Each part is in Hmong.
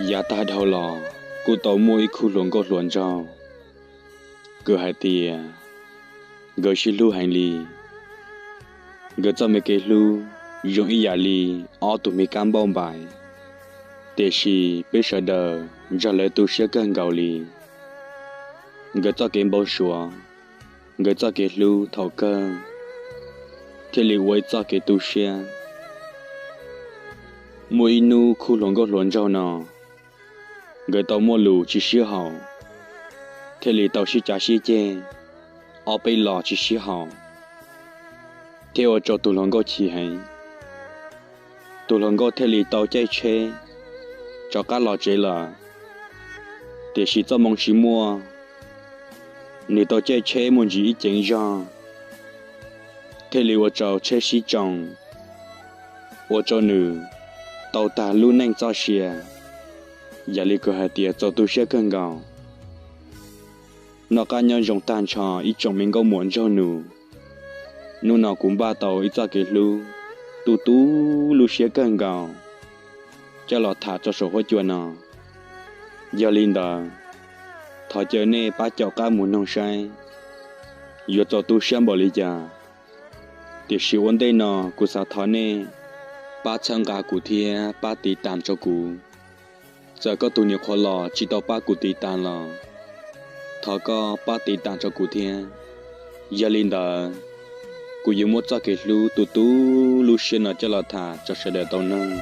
Yav tag dhau los kuj tau muaj ib khub hluas nkauj hluas nraug, kws hais tias nkawd sib hlub heev li. Nkawd txoj me kev hlub zoo ib yam li ob tug me kab npauj npaim, tiam sis peb sawv daws nrog lawv tu siab kawg nkaus li. Nkawd txoj kev npau suav, nkawd txoj kev hlub thaum kawg thiaj li ua ib txoj kev tu siab. Muaj ib hnub khub hluas nkauj hluas nraug no, nkawd tau muaj lus tsis sib haum, thiaj li tau sib cav sib ceg ob peb los tsis sib haum, thiab ua rau tus hluas nkauj chim heev. Tus hluas nkauj thiaj li tau caij tsheb rov qab los tsev lawm, tiam sis txoj moo tsis muaj, nws tau caij tsheb mus ntsis ib ceev zog, thiaj li ua rau tsheb sib tsoo, ua rau nws tau tag lub neej txoj sia, yam li kws hais tias txaus tu siab kawg nkaus. Noj qab nyob zoo tag nrho ib tsoom me nkauj muam nraug nus, hnub no kuv npaj tau ib txoj kev hlub tu tu lub siab kawg nkaus coj los tham rau saum huab cua no. Yog li ntawd, thov caw nej pab caum qab mus noog saib yuav txaus tu siab npaum li cas. Tiam sis ua ntej no kuv xav thov nej pab txhawb nqa kuv thiab pab tiv tas rau kuv. Txawm koj tus niam qhuav los tsis tau pab kuv tiv tas los thov koj pab tiv tas rau kuv thiab. Yog li ntawd, kuv yuav muab txoj kev hlub tu tu lub siab no coj los tham rau sawv daws tau noog.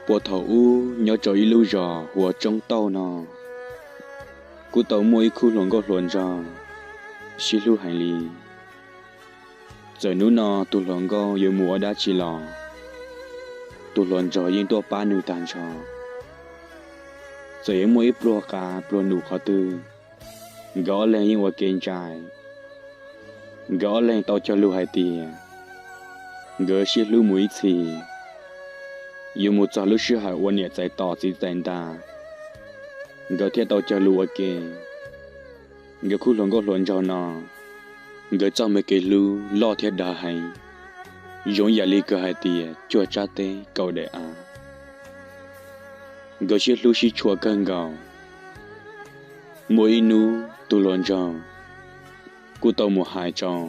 Puag thaum ub nyob rau ib lub zos hu ua Tsoob Tauj no, kuj tau muaj ib khub hluas nkauj hluas nraug sib hlub heev li. Txawm hnub no tus hluas nkauj yuav mus ua dab tsi los, tus hluas nraug yeej tuaj pab nws tag nrho. Txawm yuav muaj ib pluag qav pluag num qhov twg, nkawd ob leeg yeej ua ke ntsais. Nkawd ob leeg tau cog lus hais tias nkawd sib hlub mus ib txhis, yuav mus txog lub sij hawm ua niam txais tos txiv txais ntas, nkawd thiaj tau cog lus ua ke. Nkawd khub hluas nkauj hluas nraug no, nkawd txoj me kev hlub loj thiab dav heev, zoo ib yam li kws hais tias cuaj tsab teb kaum daim av. Nkawd sib hlub sib tshua kawg nkaus. Muaj ib hnub tus hluas nraug kuj tau mus hais rau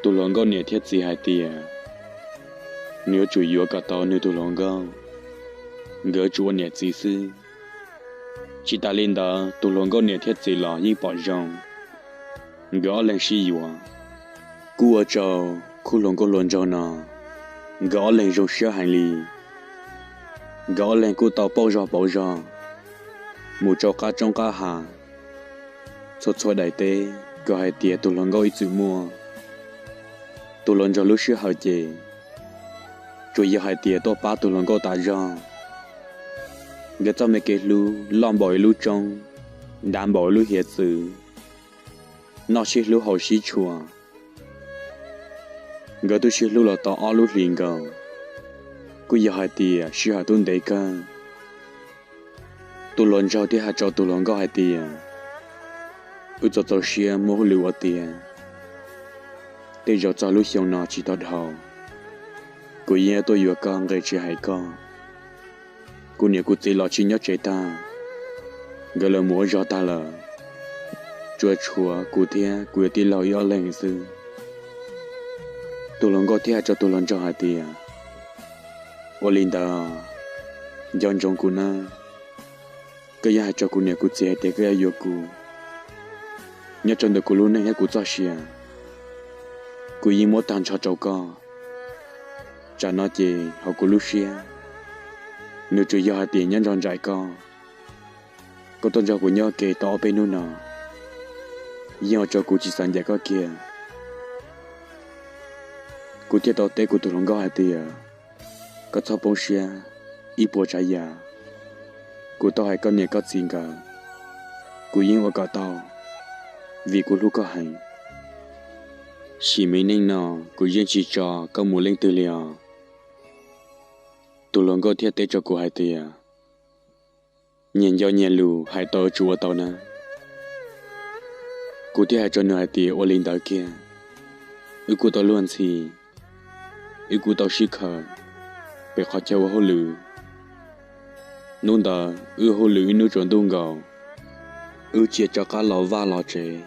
tus hluas nkauj niam thiab txiv hais tias nws yuav tsum yuav kom tau nws tus hluas nkauj, nkawd tsuas ua niam txiv xwb. Tsis tas li ntawd tus hluas nkauj niam thiab txiv los yeej pom zoo nkawd ob leeg sib yuav. Kuj ua rau khub hluas nkauj hluas nraug no nkawd ob leeg zoo siab heev li. Nkawd ob leeg kuj tau pauj zog pauv zog mus rau qab roob qab hav, txhua txhua daim teb kws hais tias tus hluas nkauj ib txwm muaj. Tus hluas nraug lub sij hawm ces tsuas yog hais tias tuaj pab tus hluas nkauj tas zog. Nkawd txoj me kev hlub loj npaum ib lub roob, dav npaum ib lub hiav txwv, noj sib hlub haus sib tshua. Nkawd twb sib hlub los tau ob lub hlis nkaus, kuj yog hais tias sij hawm twb ntev kawg. Tus hluas nraug thiaj hais rau tus hluas nkauj hais tias, wb txaus txaus siab muab hauj lwm ua tiav, tej zaum txog lub xyoo no tsis tau dhau, kuv yeej tuaj yuav koj nqis tsis hais koj. Kuv niam kuv txiv los tsis nyob tsev tag, nkawd lawv mus ua zog tag lawm, tsuas tshuav kuv thiab kuv yawg tij laug ib ob leeg xwb. Tus hluas nkauj thiaj hais rau tus hluas nraug hais tias, ua li ntawd, nco ntsoov kuv nawb. Koj yeej hais rau kuv niam kuv txiv hais tias koj yuav yuav kuv, nyob rau ntawm kuv lub neej thiab kuv txoj sia, kuv yeej muab tag nrho rau koj. Tsam no ces hauv kuv lub siab, nws tsuas yog hais tias nyob nrog nraim koj. Koj tuaj nrog kuv nyob ua ke tau ob peb hnub no, yeej ua rau kuv tsis xav ncaim koj kiag. Kuv thiaj tau teb kuv tus hluas nkauj hais tias, koj txhob poob siab, ib puas tsav yam kuv tau hais koj niam koj txiv nkawd, kuv yeej ua kom tau, vim kuv hlub koj heev. Sim me neej no kuv yeej tsis tso koj mus leej twg li os. Tus hluas nkauj thiaj teb rau kuv hais tias, nyias nco nyias lus hais tau tsuas ua tau na. Kuv thiaj hais rau nws hais tias ua li ntawd kiag. Wb kuj tau luag ntxhi, wb kuj tau sib khaws pem qhov chaw ua hauj lwm. Hnub ntawd wb hauj lwm ib hnub tsaus ntuj nkaus, wb cia rov qab los vaj los tsev.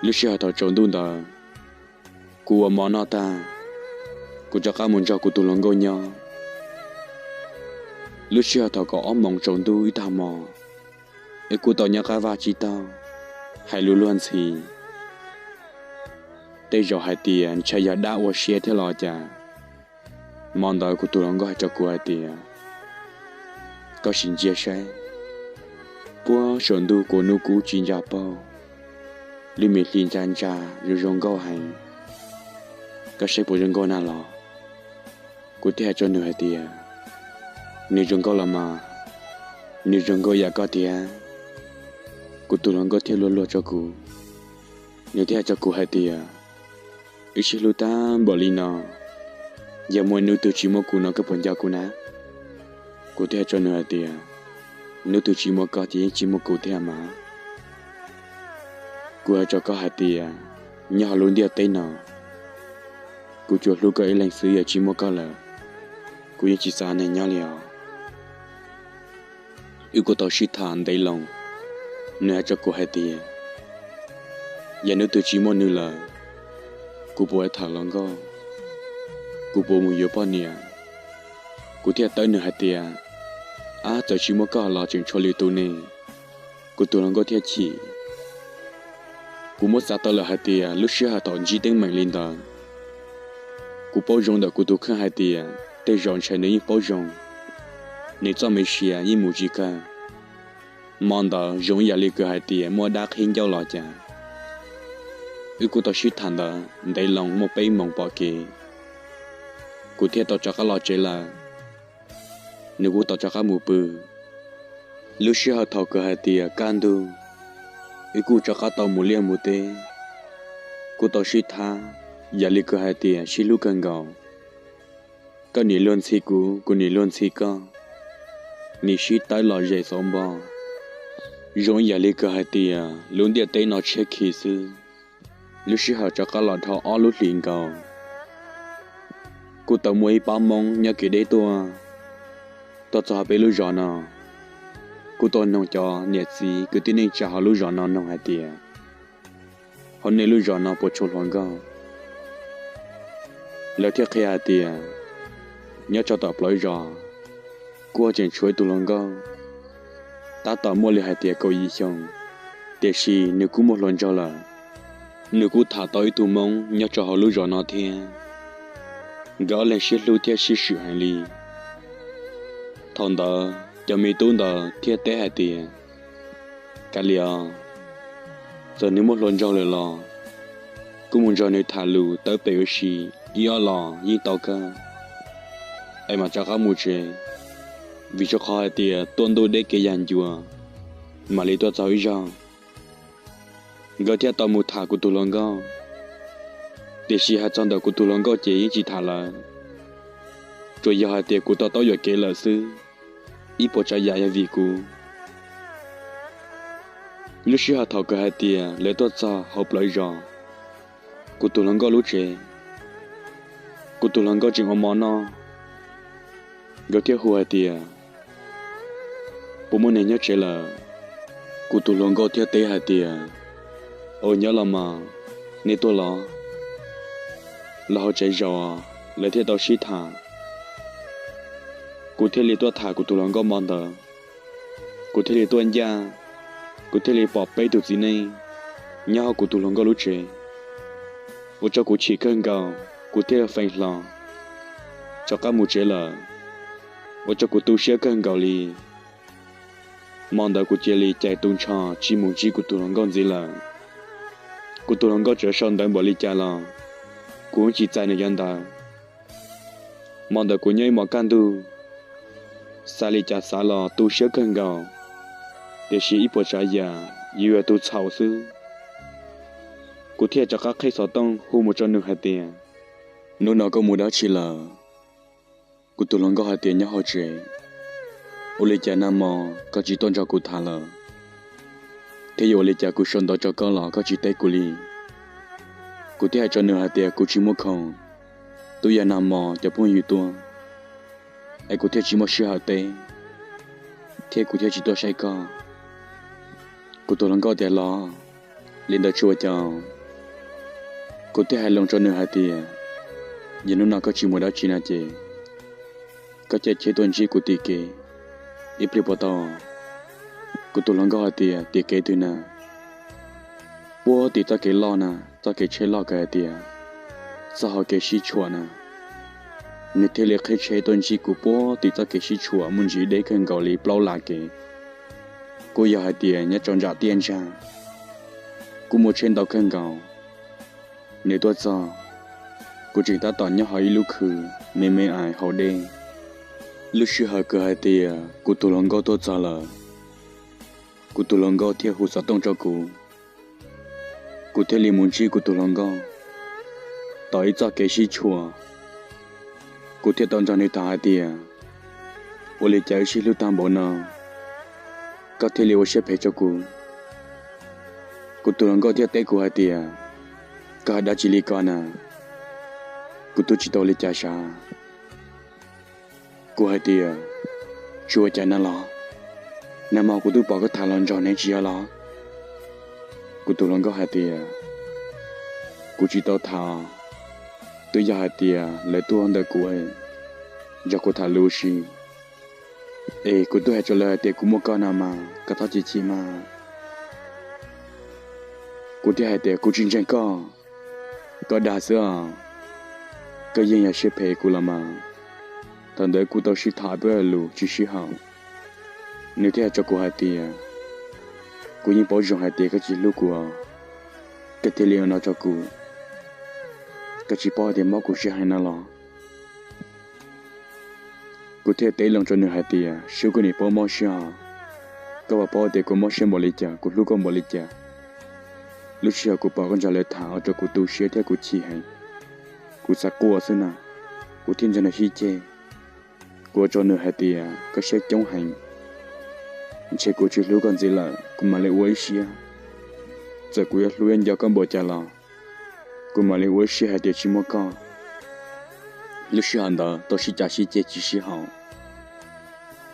Lub sij hawm thaum tsaus ntuj ntawd, kuv ua mov noj tag, kuv rov qab mus nrog kuv tus hluas nkauj nyob. Lub sij hawm thaum kaum ob moos tsaus ntuj ib tag hmo, wb kuj tau nyob qab vaj tsib taug, hais lus luag ntxhi. Tej zaum hais tias ntshai yog dab ua siab thiab los cas, hmo ntawd kuv tus hluas nkauj hais rau kuv hais tias, koj sim ntsia saib, puag saum ntuj kuv hnub kub tsis ntsa paug, lub me hli ntsa ntsa zoo zoo nkauj heev, koj saib puas zoo nkauj na los? Kuv thiaj hais rau nws hais tias, nws zoo nkauj los mas, nws zoo nkauj yam koj tiag. Kuv tus hluas nkauj thiaj luag luag rau kuv, nws thiaj hais rau kuv hais tias, wb sib hlub tag npaum li no, yog muaj hnub twg tsis muaj kuv no koj puas nco kuv na? Kuv thiaj hais rau nws hais tias, hnub twg tsis muaj koj ces yeej tsis muaj kuv thiab mas. Kuv hais rau koj hais tias, nyob hauv lub ntiaj teb no, kuv tsuas hlub koj ib leeg xwb, yog tsis muaj koj lawm, kuv yeej tsis xav neeg nyob li os. Wb kuj tau sib tham ntev loo, nws hais rau kuv hais tias, yog hnub twg tsis muaj nws lawm, kuv puas tham hluas nkauj, kuv puas mus yuav poj niam? Kuv thiaj teb nws hais tias, ab, txawm tsis muaj koj los tseem tshuav lwm tus ne. Kuv tus hluas nkauj thiaj chim. Kuv muab xav tau lawm hais tias lub sij hawm thaum ntsib teeb meem li ntawd, kuv paub zoo ntawm kuv tus kheej hais tias tej zaum ntshai nws yeej paub zoo, nws txoj me sia yeej mus tsis kawg. Hmo ntawd zoo ib yam li kws hais tias muaj dab qhib ncauj los cas. Wb kuj tau sib tham ntawd ntev loo muaj peb moos pom kev, kuv thiaj tau rov qab los tsev lawm. Nws kuj tau rov qab mus pw. Lub sij hawm thaum kws hais tias kaj ntug, wb kuj rov qab tau mus liaj mus teb, kuj tau sib thab, yam li kws hais tias sib hlub kawg nkaus. Koj nim luag ntxhi kuv, kuv nim luag ntxhi koj, nim sib tawb los zem xauv npo, zoo ib yam li kws hais tias lub ntiaj teb no tshiab khi xwb. Lub sij hawm rov qab los dhau ob lub hlis nkaus, kuj tau muaj ib pab Hmoob nyob kev deb tuaj, tuaj txog peb lub zos no, kuj tuaj noog cov niam txiv kwv tij neej tsa hauv lub zos no noog hais tias, hauv nej lub zos no puas tshuav hluas nkauj? Lawv thiaj qhia hais tias, nyob rau tom plawv zos, kuj tseem tshuav ib tug hluas nkauj, tab tom muaj li hais tias kaum yim xyoo, tiam sis nws kuj muaj hluas nraug lawm. Nws kuj tham tau ib tug Hmoob nyob rau hauv lub zos no thiab, nkawd ob leeg sib hlub thiab sib swm heev li. Thaum ntawd cov me tub ntawd thiaj teb hais tias, kav liam os, txawm nws muaj hluas nraug lawm los kuj mus nrog nws tham lus tawv pem ua si ib ob los yeej tau kawg, es mam rov qab mus tsev, vim rau qhov hais tias tuaj ntuj deb kev yag ncua, mam li tuaj txog ib zaug. Nkawd thiaj tau mus tham kuv tus hluas nkauj, tiam sis hais txog ntawm kuv tus hluas nkauj ces yeej tsis tham lawm, tsuas yog hais tias kuv to taub yuam kev lawm xwb, ib puas tsav yam yog vim kuv. Lub sij hawm thaum kawg hais tias lawv tuaj txog hauv plawv zos, kuv tus hluas nkauj lub tsev, kuv tus hluas nkauj tseem ua mov noj, nkawd thiaj hu hais tias, puas muaj neeg nyob tsev lawm? Kuv tus hluas nkauj thiaj teb hais tias, ua nyob los mas, nej tuaj los? Los hauv tsev zaum, lawv thiaj tau sib tham. Kuv thiaj li tuaj tham kuv tus hluas nkauj hmo ntawd, kuv thiaj li tuaj ncaj, kuv thiaj li pom peb tug txiv neej nyob hauv kuv tus hluas nkauj lub tsev, ua rau kuv chim kawg nkaus, kuv thiaj feem hlo rov qab mus tsev lawm, ua rau kuv tu siab kawg nkaus li. Hmo ntawd kuv cia li cais tu nrho tsis mus ntsib kuv tus hluas nkauj ntxiv lawm. Kuv tus hluas nkauj txawm sau ntawv npaum li cas los kuv tsis txais nws cov ntawv. Hmo ntawd kuv nyob ib hmos kaj ntug, xav li cas xav los tu siab kawg nkaus, tiam sis ib puas tsav yam yuav yog tus txhaum xwb. Kuv thiaj rov qab qhib xov tooj hu mus rau nws hais tias, hnub no koj mus dab tsi lawm? Kuv tus hluas nkauj hais tias nyob hauv tsev. Ua li cas nag hmo koj tsis tuaj nrog kuv tham lawm? Thiab yuav ua li cas kuv sau ntawv rau koj los koj tsis teb kuv li? Kuv thiaj hais rau nws hais tias kuv tsis muaj khoom, twb yog nag hmo cov phooj ywg tuaj, es kuv thiaj tsis muaj sij hawm teb, thiab kuv thiaj tsis tuaj saib koj. Kuv tus hluas nkauj tias los, li ntawd tsis ua cas. Kuv thiaj hais loo rau nws hais tias, yog hnub no koj tsis mus dab tsi na ces koj caij tsheb tuaj ntsib kuv tim kev ib pliag puas tau? Kuv tus hluas nkauj hais tias tim kev twg na? Puag tim txoj kev loj na, txoj kev tsheb loj kawg hais tias txoj hauv kev sib tshuam na. Nws thiaj li qhib tsheb tuaj ntsib kuv puag tim txoj kev sib tshuam muaj ntsis deb kawg nkaus li plaub las kev. Kuj yog hais tias nyob rau nram tiaj ntsag, kuj muaj tsheb ntau kawg nkaus. Nws tuaj txog, kuv tseem tab tom nyob hauv ib lub khw me me ais haus dej. Lub sij hawm kawg hais tias kuv tus hluas nkauj tuaj txog lawm, kuv tus hluas nkauj thiaj hu xov tooj rau kuv. Kuv thiaj li mus ntsib kuv tus hluas nkauj tom ib txoj kev sib tshuam. Kuv thiaj tau nrog nws tham hais tias, ua li cas wb sib hlub tag npaum no, koj thiaj li ua siab phem rau kuv? Kuv tus hluas nkauj thiaj teb kuv hais tias, koj hais dab tsi li ko na? Kuv twb tsis tau li cas sav. Kuv hais tias, tsis ua cas na los, nag hmo kuv twb pom koj tham hluas nraug ne, tsis yog los? Kuv tus hluas nkauj hais tias, kuv tsis tau tham, twb yog hais tias lawv tuaj ntawm kuv, nrog kuv tham lus ua si. Es kuv twb hais rau lawv hais tias kuv muaj koj no mas, koj txhob chim chim mas. Kuv thiaj hais tias, kuv tsis ntseeg koj, koj dag xwb os, koj yeej yog siab phem kuv los mas. Thaum ntawd kuv tau sib tham peb lus tsis sib haum. Nws thiaj hais rau kuv hais tias, kuv yeej paub zoo hais tias koj tsis hlub kuv, koj thiaj li ua no rau kuv, koj tsis paub hais tias mob kuv siab heev no los? Kuv thiaj teb loo rau nws hais tias, sub, koj nim paub mob siab os, koj puas paub tias kuv mob siab npaum li cas, kuv hlub koj npaum li cas? Lub sij hawm kuv pom koj nrog lawv tham ua rau kuv tu siab thiab kuv chim heev, kuv xav quaj xwb na, kuv thiaj nrog nws sib ceg. Kuv ua rau nws hais tias, koj siab coob heev, ntshe kuv tsis hlub koj ntxiv lawm, kuv mam li ua ib siab. Txawm kuv yuav hlub yuav nco koj npaum cas los kuv mam li ua ib siab hais tias tsis muaj koj. Lub sij hawm ntawd tau sib cav sib ceg tsis sib haum.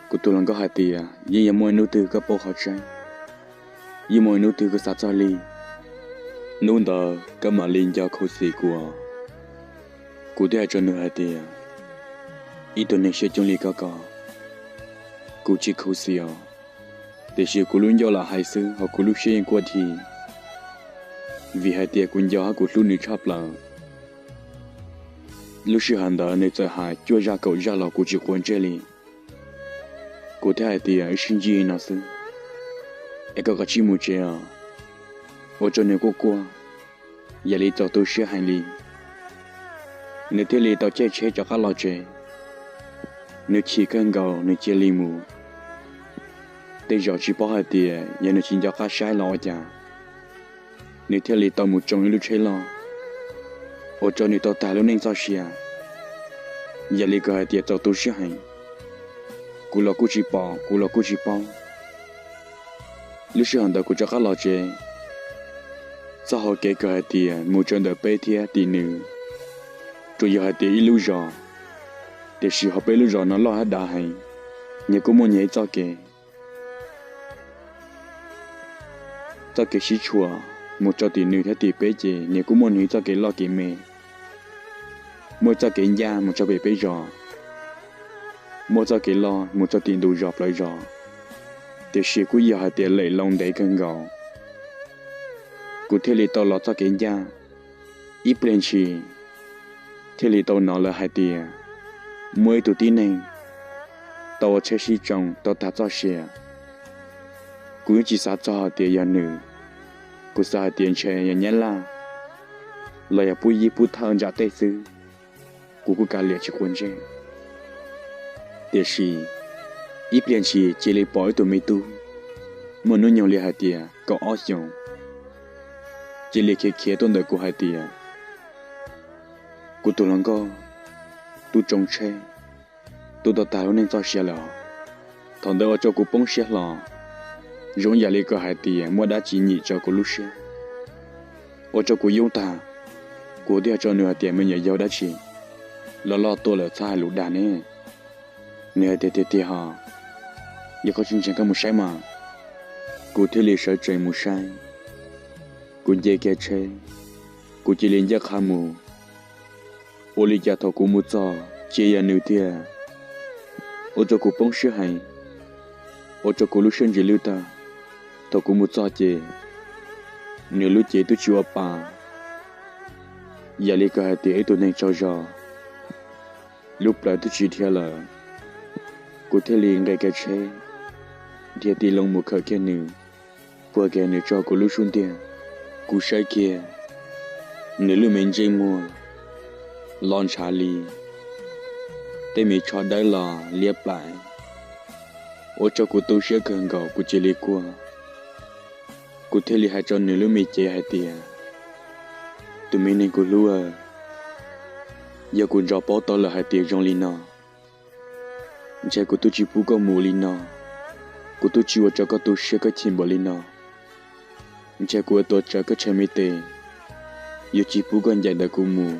Kuv tus hluas nkauj hais tias, yeej yog muaj ib hnub twg koj paub qhov tseeb, yeej muaj ib hnub twg koj xav txog li, hnub ntawd koj mam li nco khuv xim kuv. Kuv thiaj hais rau nws hais tias, ib tug neeg siab coob li koj ko, kuv tsis khuv xim os, tiam sis kuv lub ncauj lam hais xwb hos kuv lub siab yeej quaj dhi, vim hais tias kuv nco hab kuv hlub nws tshaj plaws. Lub sij hawm ntawd nws txawm hais cuaj zaj kaum zaj los kuv tsis quav ntsej li. Kuv thiaj hais tias, wb sib ntsib li no xwb, es koj kav tsij mus tsev os. Ua rau nws quaj quaj, yam li txaus tu siab heev li. Nws thiaj li tau caij tsheb rov qab los tsev. Nws chim kawg nkaus nws cia li mus. Tej zaum tsis paub hais tias yog nws tsis nco qab saib los ua cas, nws thiaj li tau mus tsoo ib lub tsheb loj, ua rau nws tau tag lub neej txoj sia. Yam li kawg hais tias txaus tu siab heev, kuv los kuj tsis pom, kuv los kuj tsis paub. Lub sij hawm ntawd kuv rov qab los tsev. Txoj hau kev kawg hais tias mus rau ntawm peb thiab tim nws, tsuas yog hais tias ib lub zos, tiam sis hauv peb lub zos no loj hab dav heev, nyias kuj muaj nyias ib txoj kev. Txoj kev sib tshuam mus rau tim nws thiab tim peb ces nyias kuj muaj nws ib txoj kev loj kev me. Muaj ib txoj kev ncaj mus rau pem peb zos, muaj txoj kev loj mus rau tim ntug zos plawv zos, tiam sis kuj yog hais tias lem loo ntev kawg nkaus. Kuv thiaj li tau los txoj kev ncaj. Ib pliag ntshis thiaj li tau hnov lawv hais tias muaj ib tug tib neeg tau ua tsheb sib tsoo tau tag txoj sia. Kuv yeej tsis xav txog hais tias yog nws, kuv xav hais tias ntshe yog nyab laj los yog pub yib pub thawj nram tej xwb, kuv kuj kav liam tsis quav ntsej. Tiam sis ib pliag ntshis cia li pom ib tug me tub muaj hnub nyoog li hais tias kaum ob xyoos, cia li khiav khiav tuaj ntawm kuv hais tias, kuv tus hluas nkauj, tub tsoo tsheb, tub tau tag lub neej txoj sia lawm os. Thaum ntawd ua rau kuv poob siab hlo, zoo yam li koj hais tias muaj dab tsi nyim rau kuv lub siab, ua rau kuv yub tag. Kuv thiaj tso nws hais tias, me nyuam yaus dab tsi los loj tuaj lawm txhob hais lus dag ne. Nws hais tias, tiag tiag hos, yog koj tsis ntseeg koj mus saib mas. Kuv thiaj li sawv tsees mus saib. Kuv nce kiag tsheb, kuv cia li ncaj qha mus. Ua li cas thaum kuv mus txog cia yog nws tiag, ua rau kuv poob siab heev, ua rau kuv lub siab ntsis lwj tag. Thaum kuv mus txog ces nws lub cev twb tsis ua pa, yam li kawg hais tias ib tug neeg tsaug zog, lub plawv twb tsis dhia lawm. Kuv thiaj li nqes kiag tsheb, dhia ti loo mus khawm kiag nws, puag kiag nws tso kuv lub xub ntiag. Kuv saib kiag nws lub me ntsej muag los ntshav li, tej me tsho dawb los liab plaim, ua rau kuv tu siab kawg nkaus kuv cia li quaj. Kuv thiaj li hais rau nws lub me cev hais tias, tus me neeg kuv hlub, yog kuv ntso paub tau lawm hais tias zoo li no, ntshe kuv twb tsis pub koj mus li no, kuv twb tsis ua rau koj tu siab koj chim npaum li no. Ntshe kuv ua tuam tsawv koj tshee me tes, yuav tsis pub koj ncaim ntawm kuv mus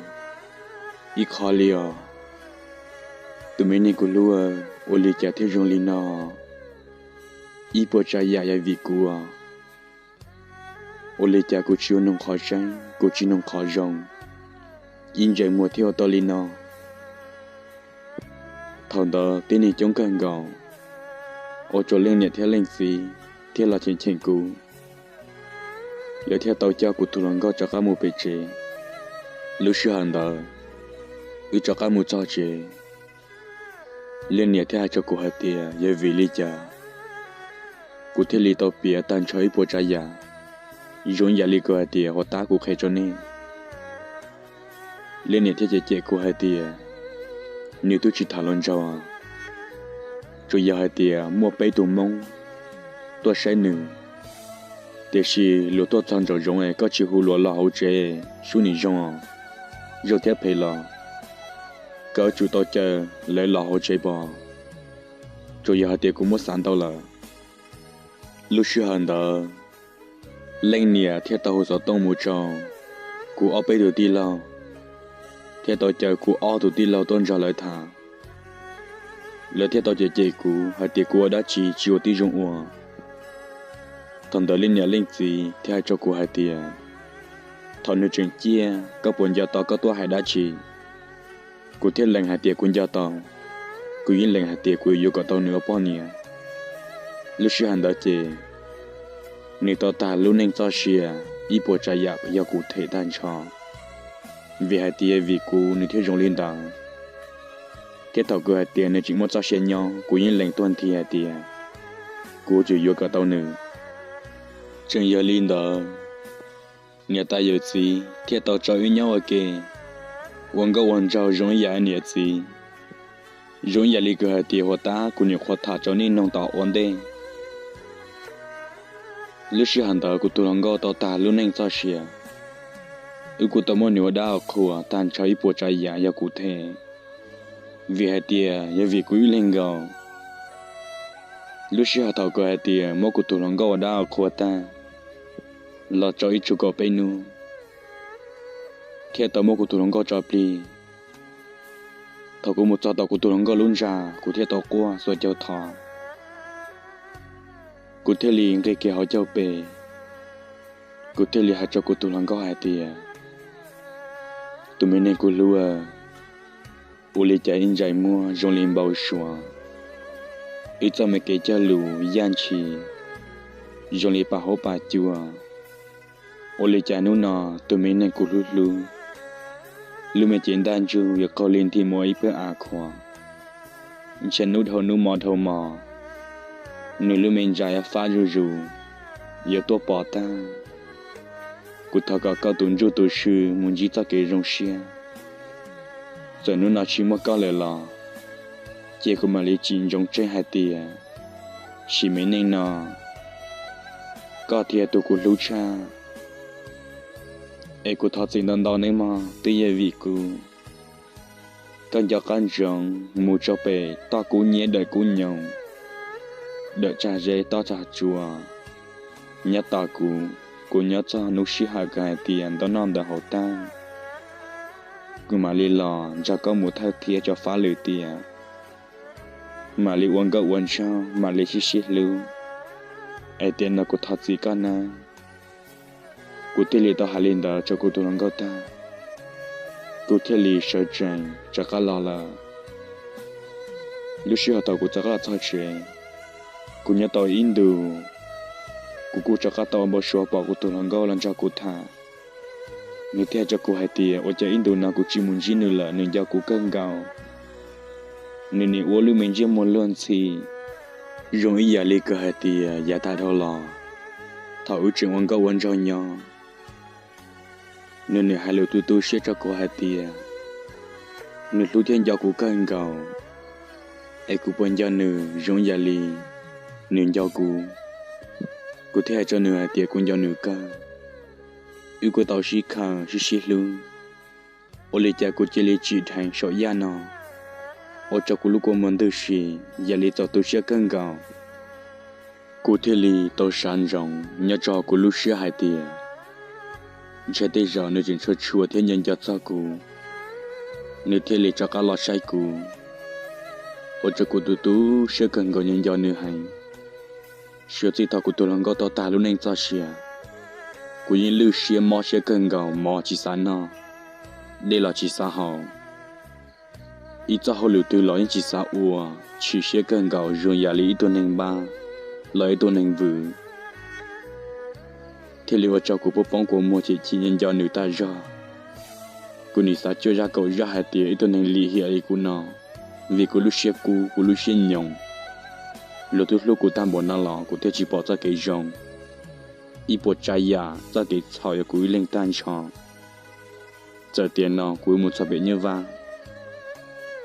ib qho li os. Tus me neeg kuv hlub, ua li cas thiaj zoo li no? Ib puas tsav yam yog vim kuv. Ua li cas kuv tsis ua noog qhov tseeb, kuv tsis noog qhov zoo, ib ntsais muag thiaj ua tau li no? Thaum ntawd tib neeg coob kawg nkaus, ua rau leej niam thiab leej txiv thiaj los cheem cheem kuv. Lawv thiaj tau coj kuv tus hluas nkauj rov qab mus pem tsev. Lub sij hawm ntawd wb rov qab mus txog tsev, leej niam thiaj hais rau kuv hais tias yog vim li cas kuv thiaj li tau piav tag nrho ib puas tsav yam, zoo yam li kuv hais tias hov tab kuv qhia rau nej. Leej niam thiaj cem cem kuv hais tias, nws twb tsis tham hluas nraug, tsuas yog hais tias muaj peb tug Hmoob tuaj saib nws, tiam sis luag tuaj txog nraum zoov es koj tsis hu luag los hauv tsev sub nim zoo, zoo thiab phem los koj yuav tsum tau caw lawv los hauv tsev pov. Tsuas yog hais tias kuv muab xav ntau lawm. Lub sij hawm ntawd leej niam thiaj tau hu xov tooj mus rau kuv ob peb tus tij laug, thiaj tau caw kuv ob tug tij laug tuaj nrog lawv tham. Lawv thiaj tau cem cem kuv hais tias kuv ua dab tsi tsis ua tib zoo ua. Thaum ntawd leej niam leej txiv thiaj hais rau kuv hais tias, thaum nws tseem ciaj koj puas nco tau koj tuaj hais dab tsi? Kuv thiaj lees hais tias kuv nco tau, kuv yeej lees hais tias kuv yuav yuav kom tau nws ua poj niam. Lub sij hawm ntawd ces nws tau tag lub neej txoj sia, ib puas tsav yam yog kuv them tag nrho, vim hais tias vim kuv nws thiaj zoo li ntawd. Thiab thaum kuv hais tias nws tseem muaj txoj sia nyob kuv yeej lees tuag nthi hais tias kuv yuav tsum yuav kom tau nws. Tseem yog li ntawd, niam tais yawm txiv thiaj tau tso wb nyob ua ke, ua nkauj ua nraug zoo ib yam niam txiv, zoo ib yam li kws hais tias hov tab kuv nyuam qhuav tham rau nej noog tom ua ntej. Lub sij hawm ntawd kuv tus hluas nkauj tau tag lub neej txoj sia, wb kuj tau muab nws ua dab ua qhua tag nrho ib puas tsav yam yog kuv them, vim hais tias yog vim kuv ib leeg nkaus. Lub sij hawm thaum kuv hais tias muab kuv tus hluas nkauj ua dab ua qhua tag los tau ib tsug kaum peb hnub, thiaj tau muab kuv tus hluas nkauj tso plig. Thaum kuv mus txog tom kuv tus hluas nkauj lub ntxa, kuv thiaj tau quaj xuas caug thov. Kuv thiaj li nqis kiag hauv caug pes, kuv thiaj li hais rau kuv tus hluas nkauj hais tias, tus me neeg kuv hlub, ua li cas ib ntsais muag zoo li npau suav, ib txoj me kev cog lus yaj ntshis zoo li pas huab pas cua. Ua li cas hnub no tus me neeg kuv hlub hlub, lub me cev ntaj ntsug yuav qaug li nthi mus ib pawg av khuav, ntshe hnub dhau hnub hmo dhau hmo, nws lub me ntsa yuav fab zuj zus, yuav tuaj pov tag. Kuv thov kom koj tus ntsuj tus swb mus ntsib txoj kev zoo siab. Txawm hnub no tsis muaj koj lawm los, ces kuv mam li tsim ntsoov tseg hais tias, sim me neej no, koj thiaj yog tus kuv hlub tshaj. Es kuv thov txim ntau ntau nawb mog, twb yog vim kuv, koj nco qab ntsoov mus rau pem toj kub nyiab dawm kub nyoos, dawm tsag zeb toj tsag tsua, nyob tos kuv. Kuv nyob txog hnub sij hawm kws hais tias ntau noj ntawd hauv tag, kuv mam li los nrog koj mus thawj thiab tso fab lwm tiam, mam li ua nkauj ua nraug, mam li sib sib hlub, es tiam no kuv thov txim koj nawb. Kuv thiaj li tau hais li ntawd rau kuv tus hluas nkauj tag, kuv thiaj li sawv tsees rov qab los lawm. Lub sij hawm thaum kuv rov qab los txog tsev, kuv nyob tau ib ntus, kuv kuj rov qab tau ua npau suav pom kuv tus hluas nkauj los nrog kuv tham. Nws thiaj hais rau kuv hais tias ua cas ib ntus no kuv tsis mus ntsib nws lawm, nws nco kuv kawg nkaus. Nws nim ua lub me ntsiab muag luag ntxhi, zoo ib yam li kawg hais tias yav tag dhau los, thaum wb tseem ua nkauj ua nraug nyob, nws nim hais lus tu tu siab rau kuv hais tias nws hlub thiab nco kuv kawg nkaus, es kuv puas nco nws zoo yam li nws nco kuv. Kuv thiaj hais rau nws hais tias kuv nco nws kawg. Wb kuj tau sib khaws sib sib hlub, ua li cas kuv cia li tsim dheev saum yaj no, ua rau kuv lub kua muag ntws si, yam li txaus tu siab kawg nkaus. Kuv thiaj li tau sawv ntsoov nyob rau kuv lub siab hais tias ntshe tej zaum nws tseem tshua tshua thiab nco nco txog kuv, nws thiaj li rov qab los saib kuv, ua rau kuv tu tu siab kawg nkaus nco nco nws heev. Suav txij thaum kuv tus hluas nkauj tau tag lub neej txoj sia, kuv yeej lwj siab mob siab kawg nkaus, mov tsis xav noj, dej los tsis xav haus, ib txoj hauj lwm twg los yeej tsis xav ua, chim siab kawg nkaus zoo yam li ib tug neeg npab los ib tug neeg vwm. Thiaj li ua rau kuv poob poob kua muag chim chim nco nco nws tag zog. Kuv nim xav cuaj zaj kaum zaj hais tias ib tug neeg lim hiam li kuv no, vim kuv lub siab kub kuv lub siab nyoos, luag twb hlub kuv tag npaum no los kuv thiaj tsis pom txoj kev zoo. Ib puas tsav yam txoj kev txhaum yog kuv ib leeg tag nrho. Txawm tiam no kuv mus txog pem Nyiaj Vab,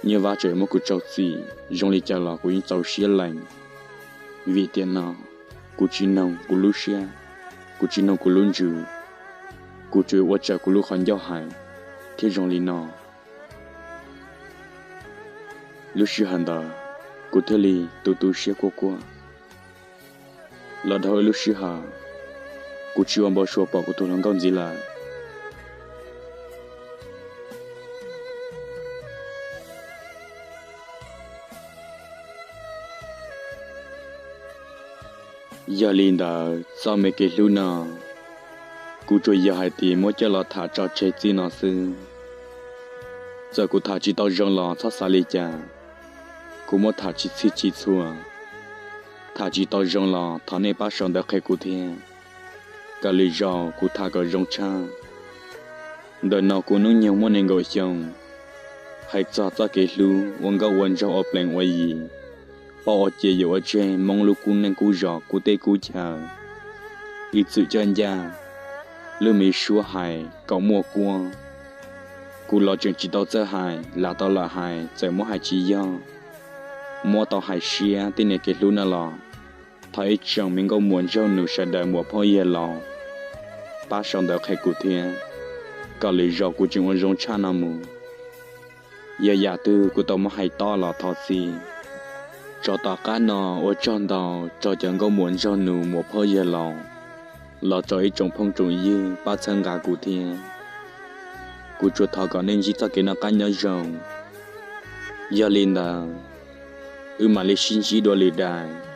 Nyiaj Vab tseem muab kuv rau txim zoo li cas los kuv yeej txaus siab lees, vim tiam no kuv tsis noog kuv lub siab, kuv tsis noog kuv lub ntsws, kuv tsuas ua raws kuv lub qhov ncauj hais thiab zoo li no. Lub sij hawm ntawd kuv thiaj li tu tu siab quaj quaj. Los dhau ib lub sij hawm, kuv tsis ua npau suav pom kuv tus hluas nkauj ntxiv lawm. Yog li ntawd txoj me kev hlub no, kuv tsuas yog hais tias muab coj los tham tso tseg txij no xwb. Txawm kuv tham tsis tau zoo los txhob xav li cas, kuv muab tham tsis txhij tsis txhua, tham tsis tau zoo los thov nej pab sau ntawv qhia kuv thiab, kom lwm zaus kuv tham kom zoo tshaj. Ntawm no kuv hnub nyoog muaj nees nkaum xyoo. Hais txog txoj kev hlub ua nkauj ua nraug ua plees ua yi, poj ua ce yawm ua tseg, Hmoob lub kub neej kub zos kub teb kub chaw, ib txwm coj ncaj, lub me suab hais kom muaj kuab. Kuv los tseem tsis tau txawj hais, lam tau lawm hais txawm muab hais tsis yog, muab tau hais siab tej niag kev hlub no los thov ib tsoom me nkauj muam nraug nus sawv daws muam phauj yawg laus pab sau ntawv qhia kuv thiab, kom lwm zaus kuv tseem ua zoo tshaj no mus. Yog yam twg kuv tau muab hais tob los thov txim. Tso tom qab no ua tsaug ntau rau cov nkauj muam nraug nus muam phauj yawg laus los rau ib tsoom phooj tsoom ywg pab txhawb nqa kuv thiab. Kuv tsuas thov kom nej ntsib txoj kev noj qab nyob zoo. Yog li ntawd, wb mam li sib ntsib dua lwm daim.